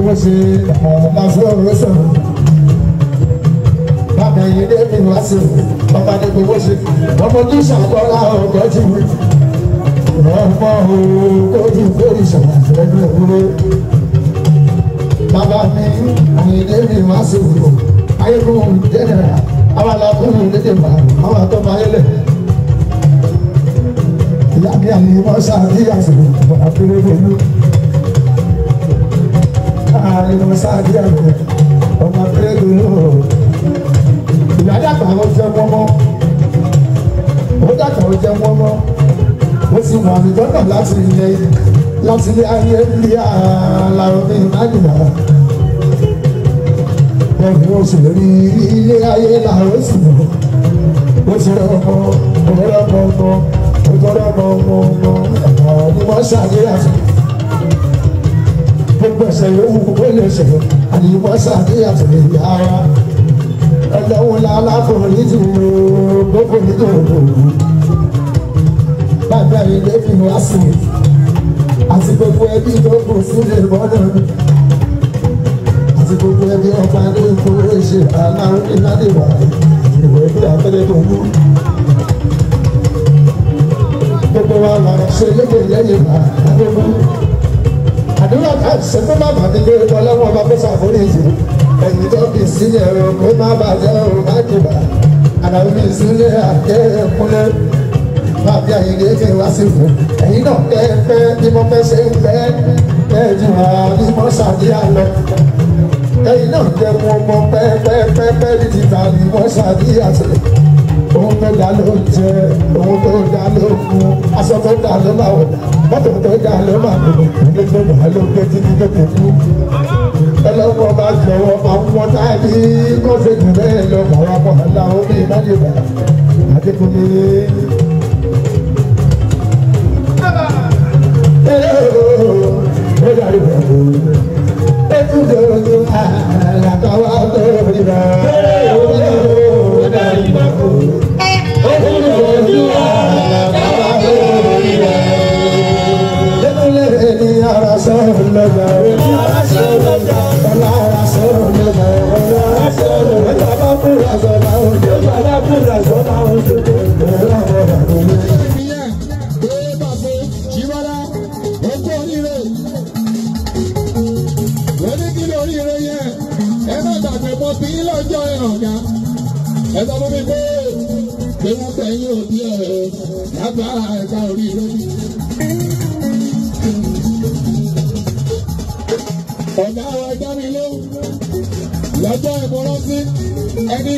Adéfowó ṣe ọ̀la sọ̀rọ̀. Bàbá yìí dé mi wá sí ọmọ Adéfowó ṣe. Ọmọ tó ṣàkọ́lá ọ̀gọ́ jù. Ọmọ ojú lórí ṣàlàyé ẹgbẹ́. Bàbá mi Àyìndé mi wá sí òwò. Ayélujára jẹ́nẹ̀rà àwọn alákùnrin lédè wà àwọn àtọ́mọ ayélẹ̀. Ìyá mi àyè wọ́n ṣàdíyà sí ọ̀pọ̀ àpérè pẹ̀lú. Àyè wọ́n ṣàdíyà sí ọmọ àpérè pẹ̀lú. Ìyá dàgbà ó jẹ́ wọ́mọ́. Ó dàgbà ó jẹ́ wọ́mọ́. Ó ti wà ní tọ́nà láti ilé láti ilé ayé ní àlàó ní ìmájìlá. Ẹ̀rù oṣù lórí ilé ayé làwọn oṣù lọ. Ó ti rọ ọmọ, ọ̀rọ̀ ọmọ ọmọ, ó tọrọ ọmọ ọmọ ọmọ, ọ̀rọ̀ ni wọ́n ṣàdéhà fún. Gbogbo ẹ̀ṣẹ̀ yòówù kó lè ṣe, àní wọ́n ṣàdéhà fún ìyá wa. Ọlọ́run láláforíjì o, gbogbo nítorí bàbá ilé fi wá sí i àti gbogbo ẹbí tó kù sílẹ̀ mọ́nà àti gbogbo ẹbí ọba ní ìfowó ṣe aláwọ̀ ìlànà ìwé ẹbí abẹ́rẹ́ tó wú. Gbogbo wa là ń ṣe lédè lẹ́yìn àdúgbò. Àdúrà ká ṣe fún bàbá mi pé ọlọ́wọ́ bá fẹ́ ṣàforíjì ẹ̀yìn tó fi sílẹ̀ o kó má bàjẹ́ o má dìbà àdàbí mi sílẹ̀ àkẹ́kúnlẹ̀. Bàbá Àyìndé fi wá sí fún ẹ̀yin náà kẹ́ ẹ fẹ́ bí mo fẹ́ ṣe ń fẹ́ ẹ jù wá bí mo ṣàdíyà lọ. Ẹ̀yin náà kẹ́ mú ọmọ pẹ́ẹ́pẹ́ẹ́pẹ́ bí ti ta bí mo ṣàdíyà sílẹ̀. Ohun tó dá ló ń jẹ, ohun tó dá ló ń mu, aṣọ tó dá ló máa wọ̀, mọ́tò tó dá ló máa lò, ilé tó dá ló gbé títí tó fi kú. Ẹlọ́wọ́ bá jọ̀wọ́ máa ń wọ́n táyé kó ṣe jù bẹ́ẹ̀ lọ bàwá bọ̀ aláwọ̀ bí ìbájúbà Adékúnlé. Ẹ sọ fún mi pé pé wọ́n tẹ̀yìn òbí ẹ̀ lágbára ẹ̀ka orí lórí. Ọ̀gá wa dá mi lóhùn lọ́jọ́ ìmọ̀ràn sí ẹni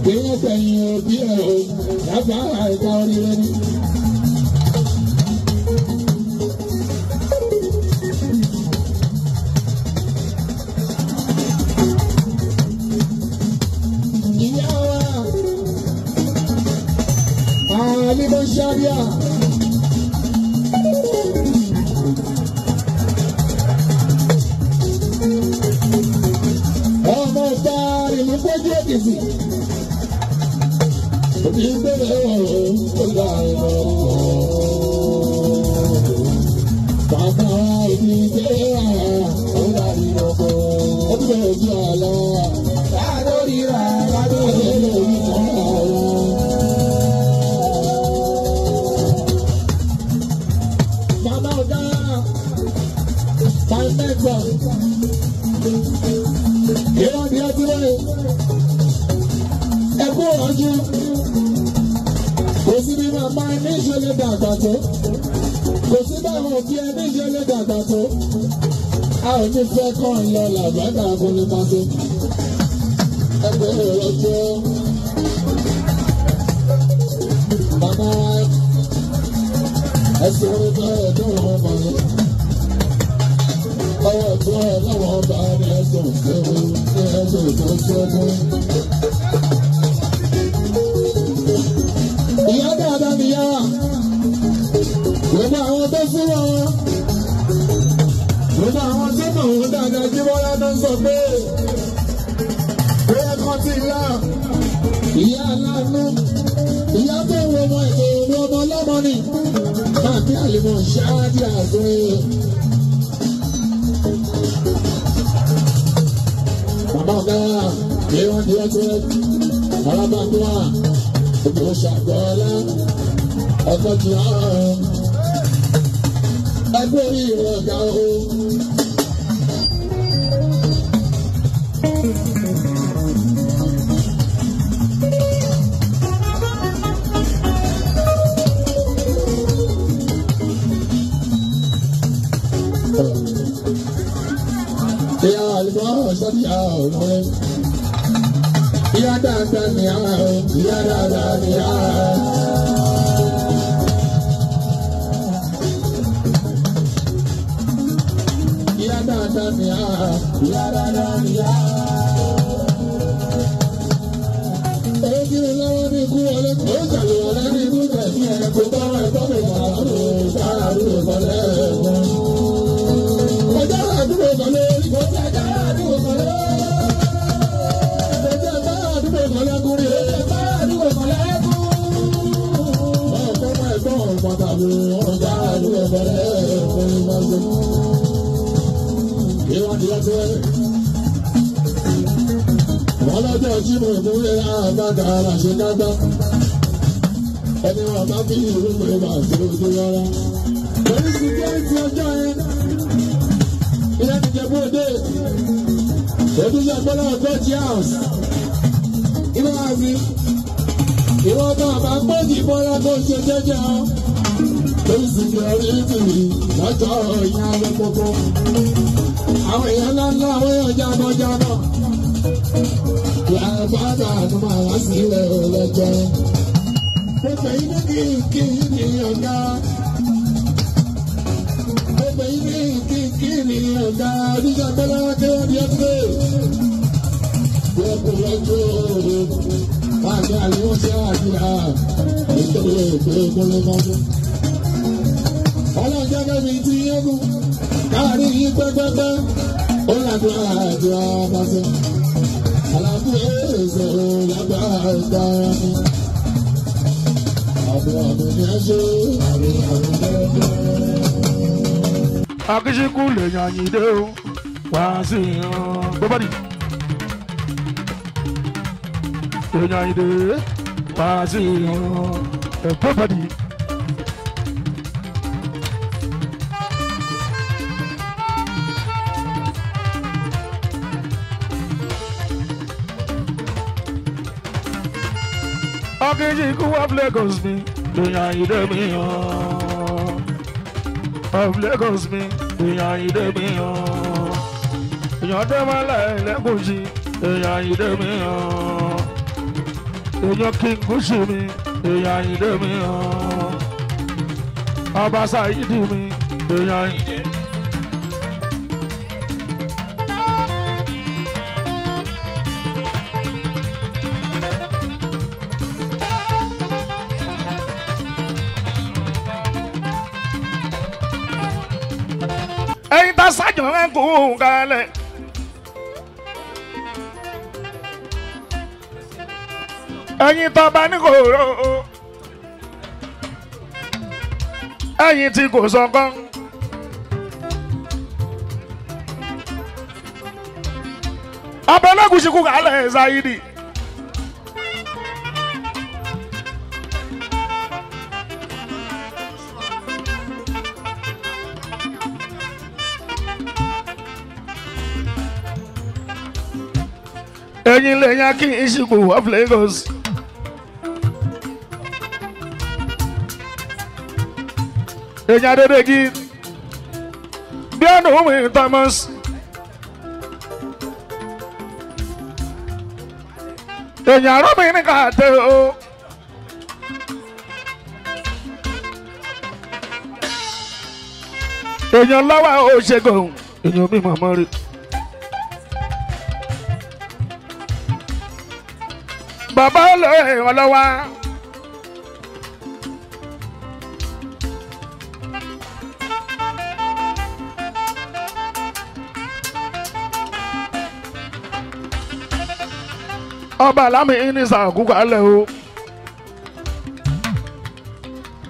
pé wọ́n tẹ̀yìn òbí ẹ̀ lágbára ẹ̀ka orí lórí. Sharia. Ọmọ ọba ìlú péjú Èkìtì. Òbí gbèrè ọ̀gá ìlú. Bàbá òbí gbèrè ọ̀gá ìlú. Òbí gbèrè ojú àlọ́. Ládórí rà ládórí lórí kan. Ẹkú ọjọ́ kò sí bí màmá ẹni ṣe lè dàgbà tó, kò sí báwọn òbí ẹni ṣe lè dàgbà tó, a ò ní fẹ́ kàn lọ làbẹ́dà kò ní máa tó. Ẹgbẹ́ ọjọ́ bàbá ẹsẹ̀ orí bẹ́ẹ̀ dùn ọmọ yẹn. Ọwọ́ tó ẹ lọ́wọ́ bá ní ẹsẹ̀ òṣèlú ní ẹsẹ̀ òṣèlú. Ìyá dáadáa nìyá wa. Gbogbo àwọn tó súnmọ́ wọn. Gbogbo àwọn tó mọ̀ wọ́n dáadáa jí Bọ́lá tó ń sọ pé bóyá kan ti lá ìyá aláàánú. Ìyá tó ń wo ọmọ èrò ọmọ ọlọ́mọ ni. Bàbí àlùmọ̀ ṣáájú àgbẹ̀. Ọ̀gá ìwọ̀n di ọtí alábàgbà òbí ṣàgbọ́lá ọkọ̀ tí ọ̀hún. Ẹgbẹ́ orí ìwọ̀n ọ̀gá o. Ìyá àlùfáà sọ́dí àwọn ìyá dáadáa ni àwọn ìyá dáadáa ni àwọn. Ìyá dáadáa ni àwọn ìyá dáadáa ni àwọn. Ó kiri lọ́wọ́ ní ikú wọlé, ó ṣàlùwọ̀lá ní ikú tẹ̀sí ẹ̀ kó bá wọn ẹ̀kọ́ mi kà á lò ó àdúgbò kan lẹ́ẹ̀kan. Ọjọ́ àdúgbò kan lórí, ọjọ́ àdúgbò kan lórí. Wọ́n lọ́jọ́ tí mo múlẹ̀ àbáta ara ṣe kágbá. Ẹni wọn bá fi ìlú pé máa ṣe ojú rárá. Pẹ̀lú síkírítì ọjọ́ yẹn, ilé ti jẹ bóde. Ojúṣe àgbọ́lá ọgọ́jì house. Ilé àfi ìwọ náà bá gbòdì bọ́lá tó ṣe jẹ́jẹ́ ọ́. Pẹ̀lú síkírítì lọ́jọ́ ìyá lọ́kọ́kọ́. Àwọn èèyàn ńlá ńlá àwọn èèyàn jábọ́ jábọ́. Làbàdà ló máa wá sílẹ̀ ọlọ́jọ́. Mo pè yín ní kí ní ọ̀gá. Mo pè yín ní kí ní ọ̀gá. Oníṣẹ́ Bọ́lá kí wọ́n di ọ́dúnrún. Wọ́n kò lọ́jọ́ àti àlewọ́ sí àdúrà. Nítorí ètò ìpolówó. Ọlọ́jọ́ kẹ́mi ti yẹ́gùn. Káàrí yín pẹ́pẹ́pẹ́. Ó làdúrà àdúrà bá ṣe. Akíṣíkú lèèyàn Àyìndé o, wá sí gbọ́bọ́dì. Èèyàn Àyìndé wá sí gbọ́bọ́dì. Akíṣíkú of Lagos mi, lèèyàn Àyìndé mi o. Of Lagos mi, èèyàn Àyìndé mi o. Èèyàn Dẹ́mọ́lá Ẹlẹ́gùṣì, èèyàn Àyìndé mi o. Èèyàn King Gúúsù mi, èèyàn Àyìndé mi o. Ọba Sáyídì mi, èèyàn Àyìndé. Ẹ̀yin tá sájọ ẹ̀ kú kalẹ̀. Ẹ̀yin tó bá ní kòró. Ẹ̀yin tí kò sọ̀kan. Ọbẹ̀ Ẹlẹ́gùṣì kú kalẹ̀ Ṣáyídì. Ẹ̀yin lèyàn kí n ṣìkò of Lagos. Èyàn Adédèjì Bíọ́nù Wumi Thomas. Èyàn Arọ́mi ní kàtẹ́ o. Èyàn lọ́wọ́ òṣègùn èyàn mi mọ̀mọ́ rí. Bàbá olóyè ọlọ́wà. Ọba Lámì ní sàkúkọ alẹ́ o.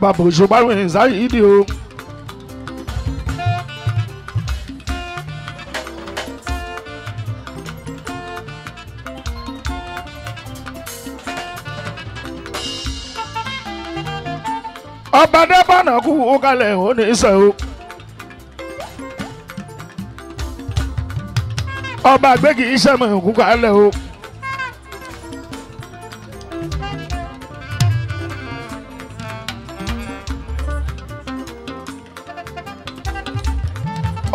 Bàbá Òṣùpá mi Ṣáyídì o. Ọba dẹ́bọ̀nà kú kalẹ̀ ó ní sẹ́ o. Ọba àgbẹ̀kì iṣẹ́ mọ̀ kú kalẹ̀ o.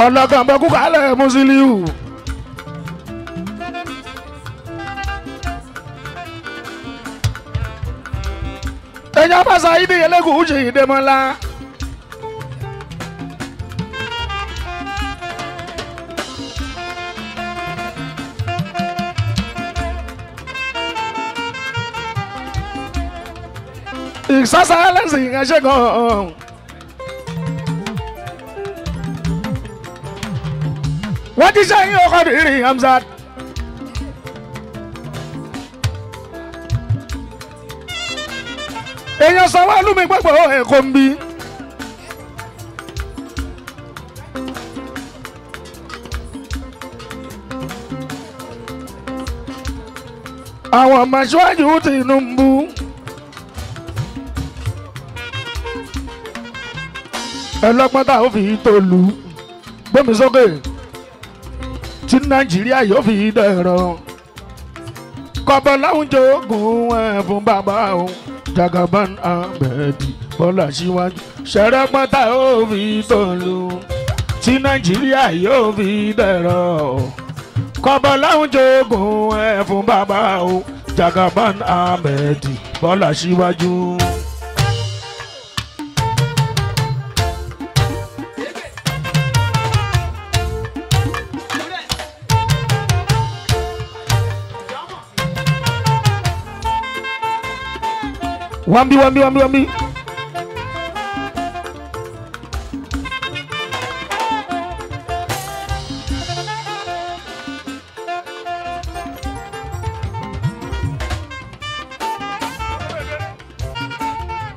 Ọlọ́gàn bẹ kú kalẹ̀ Musiliu. Ẹ̀yà bá Saidi Elégùṣì Ìdèmọ́lá. Ìsásá ẹlẹ́sìn ẹ̀ṣẹ̀ gan-an. Wọ́n ti ṣe yín ọkọ̀ rírì Hamzat. Èèyàn sanwó alúmi gbogbo Èkó ń bí. Àwọn ọmọ aṣíwájú Tinubu. Ẹlọ́gbọ́n tá ò fi tòlú gbómi sókè tí Nàìjíríà yóò fi dẹ̀rọ̀. Kọ̀bọ̀ láwùjọ ogun ẹ̀ fún bàbá òun. Jagaban Ahmed Bọ́lá síwájú ṣẹ̀rẹ́pọ́n tá ò fi tòlú tí Nàìjíríà yóò fi dẹ̀rọ̀. Kọ̀bọ̀ láwùjọ ogun ẹ̀ fún bàbá òun. Jagaban Ahmed Bọ́lá síwájú. Wambi wambi wambi wambi.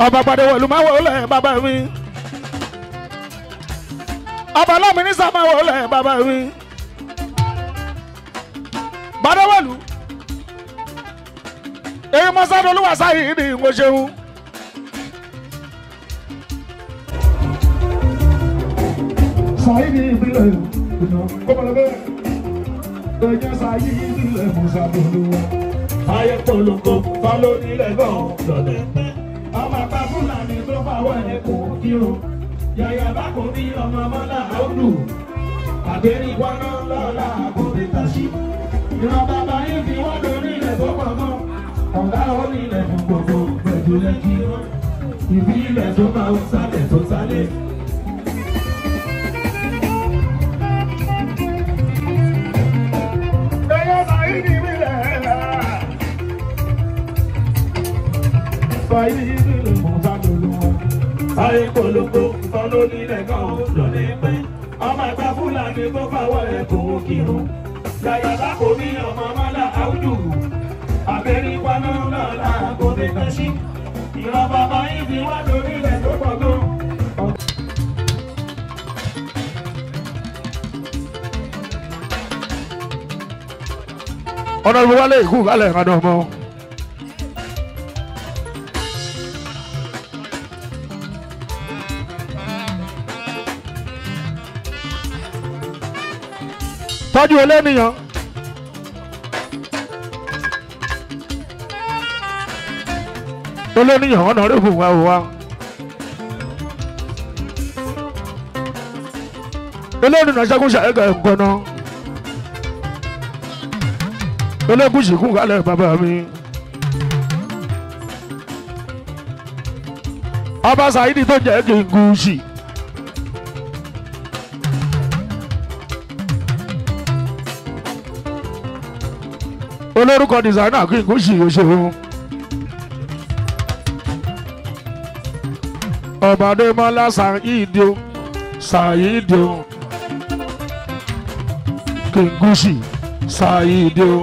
Ọba Gbadewọ̀lú máa wọlé bàbá mi. Ọba Ọláminísà máa wọlé bàbá mi. Gbadewọ̀lú. Èyí mọ́sádọ́ olúwa sáyé ní ìwọ ṣeun. Sáyé ìbílẹ̀ ìná kọ́mọlẹ́bẹ̀. Ẹ̀jẹ̀ sáyé ìbílẹ̀ mọ́sádọ́ olúwa. Ayé polongo fọlọ́ nílẹ̀ gan lọ́lẹ̀. Ọmọ àpá Fúlàní tó fàwọ̀ ẹ̀ kò kírun. Yàyà bá kò ní ọmọ mọ́lá àódù. Àgbẹ̀rí wọnà lọ́la àkóbí tàṣí. Ìran bàbá yìí fi wọ́n dorí ilẹ̀ tó pọ̀ mọ́. Ọ̀gá onílẹ̀ fún gbogbo pẹ̀lú lẹ́kí. Ìbílẹ̀ tó máa ń sálẹ̀ tó sálẹ̀. Ẹyẹ Saidi ìbílẹ̀ ẹ̀rà. Saidi ìbílẹ̀ Musa lòlú wọn. Ayé polongo ìfọ́nú nílẹ̀ gan lọ́lẹ̀ pẹ́. Ọmọ àgbà Fúlàní tó fàwọ̀ ẹ̀ kò kírun. Yàyà bá kò ní ọmọ mọ́lá àwùjù. Àbẹ̀rí paná lọ́la kò ní tẹ̀sí. Ìran bàbá yìí fi wá lórí ilẹ̀ tó pọ̀ gan. Ọ̀nà ìwọlé ìkú kálẹ̀ ìrànà ọmọ. Tọ́jú ẹlẹ́nìyàn. Olóníyàn ọ̀nà rẹ̀ fún wa wa. Olóníyàn ṣẹ́gun ṣàyẹ̀gẹ̀ ẹ̀gbọ́nà. Ológun ṣìkún kálẹ̀ bàbá mi. Ọba Saidi tó jẹ́ kí n gúúsì. Olórúkọ dìsáínà kí n gúúsì òṣèlú. Ọba Adémọ́lá Saidi o Saidi o Kìngúsì Saidi o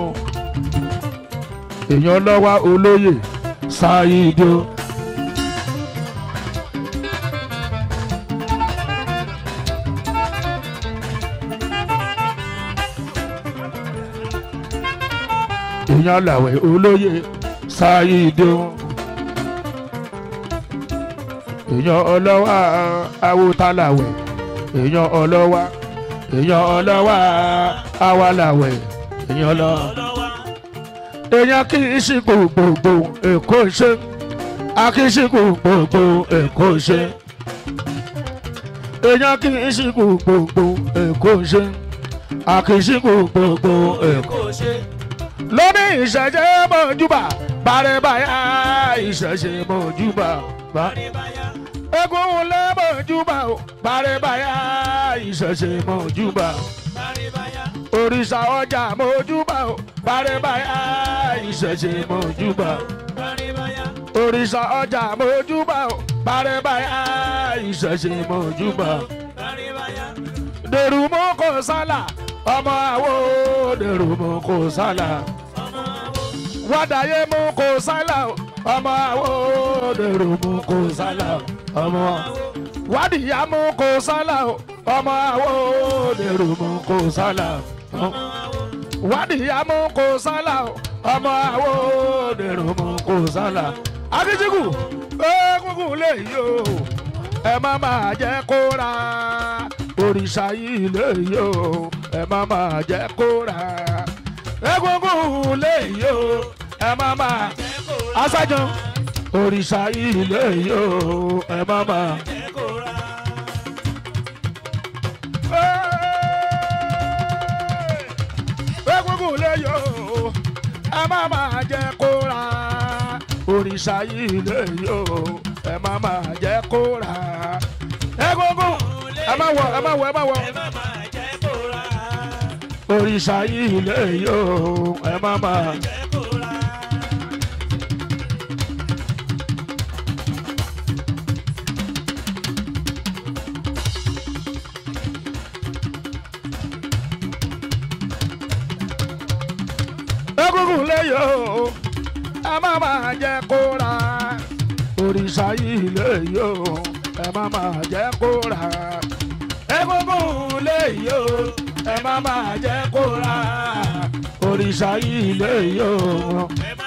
èèyàn lọ́wọ́ olóyè Saidi o. Èèyàn làwẹ̀ olóyè Saidi o. Èèyàn ọlọ́wà awútalàwẹ̀. Èèyàn ọlọ́wà. Èèyàn ọlọ́wà awalàwẹ̀. Èèyàn ọlọ́wà. Èèyàn kì í ṣe gbogbogbò Èkó ṣe. A kì í ṣe gbogbogbò Èkó ṣe. Èèyàn kì í ṣe gbogbogbò Èkó ṣe. A kì í ṣe gbogbogbò Èkó ṣe. Lóní ìṣẹ̀ṣẹ̀ mọ̀júbà bàrẹ̀bàyà ìṣẹ̀ṣẹ̀ mọ̀júbà bàrẹ̀bàyà. Eégún lé mọ̀júbà bàrẹ̀bàyà ìṣẹ̀ṣẹ̀ mọ̀júbà bàrẹ̀bàyà. Òrìṣà ọjà mọ̀júbà bàrẹ̀bàyà ìṣẹ̀ṣẹ̀ mọ̀júbà bàrẹ̀bàyà. Òrìṣà ọjà mọ̀júbà bàrẹ̀bàyà ìṣẹ̀ṣẹ̀ mọ̀júbà bàrẹ̀bàyà. Dèrùmú kò sálà ọmọ àwo dèrùmú kò sálà. Wádàyé mú kò sálà ọmọ àwo dèrùmú kò sálà ọmọ. Wádìyá mú kò sálà ọmọ àwo dèrùmú kò sálà ọmọ. Wádìyá mú kò sálà ọmọ àwo dèrùmú kò sálà. Akíjígù egungun lè yí o ẹ má máa jẹ́ kó ra òrìṣà yìí lè yí o ẹ má máa jẹ́ kó ra egungun lè yí o ẹ má máa aṣáájú òrìṣà yìí lè yí o ẹ má máa jẹ́ kó ra. Egungun lè yí o ẹ má máa jẹ́ kó ra òrìṣà yìí lè yí o ẹ má máa jẹ́ kó ra egungun ẹ má wọ ẹ má wọ ẹ má wọ òrìṣà yìí lè yí o ẹ má máa jẹ́ kó ra. Egungun lè yí o ẹ má máa jẹ́ kó ra òrìṣà yìí lè yí o ẹ má máa jẹ́ kó ra egungun lè yí o ẹ má máa jẹ́ kó ra òrìṣà yìí lè yí o ẹ má